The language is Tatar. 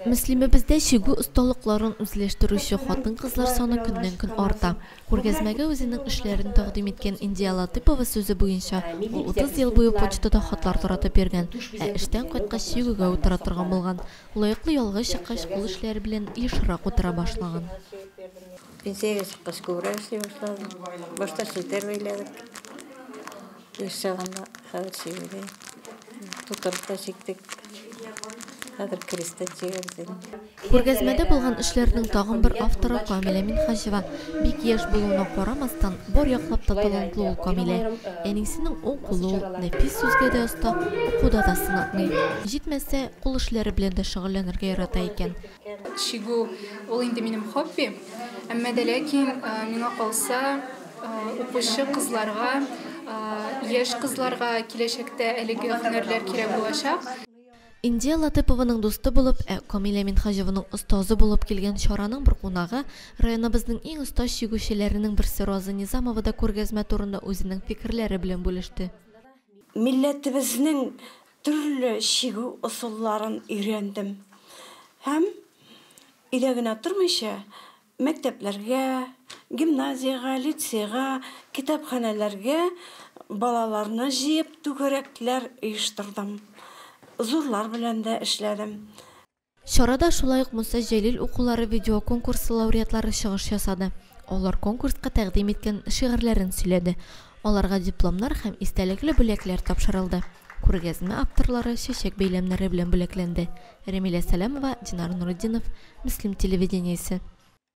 Мөслимебездә чигү осталыкларын үзләштерүче хатын-кызлар саны көннән-көн арта. Күргәзмәгә үзенең эшләрен тәкъдим иткән Индия Латыпова сүзе буенча, ул 30 ел буе почтада хатлар таратып йөргән, ә эштән кайткач чигүгә утыра торган булган. Лаеклы ялга чыккач, кул эшләре белән ешрак утыра башлаган. Пенсиягә чыккач күбрәк эшли башладым. Башта челтәр бәйләдек. Яшь чагында, хәзер чигүдә. Тутырып та чиктек. Хәзер крест та чигәбез инде. Күргәзмәдә булган эшләрнең тагын бер авторы Камилә Минһаҗева. Бик яшь булуына карамастан, бар яклап та талантлы ул Камилә. Әнисенең уң кулы ул, нәфис сүзгә дә оста, укуда да сынатмый. Җитмәсә, кул эшләре белән дә шөгыльләнергә ярата икән. Чигү ул инде минем хобби. Әмма дә ләкин, миңа калса, укучы кызларга, яшь кызларга киләчәктә әлеге һөнәрләр кирәк булачак. Индия Латыпованың дусты булып, ә Камилә Минһаҗеваның остазы булып килгән чараның бер кунагы, районыбызның иң оста чигүчеләренең берсе Роза Низамова да күргәзмә турында үзенең фикерләре белән бүлеште. Милләтебезнең төрле чигү ысулларын өйрәндем һәм өйдә генә тормыйча, мәктәпләргә, гимназиягә, лицейга, китапханәләргә балаларны җыеп түгәрәкләр оештырдым. Зурлар белән дә эшләдем. Чарада шулай ук Муса Җәлил укулары видеоконкурсы лауреатлары чыгыш ясады. Алар конкурска тәкъдим иткән шигырьләрен сөйләде. Аларга дипломнар һәм истәлекле бүләкләр тапшырылды. Күргәзмә авторлары чәчәк бәйләмнәре белән бүләкләнде. Рәмилә Сәләмова, Динар Нуретдинов, Мөслим телевидениесе.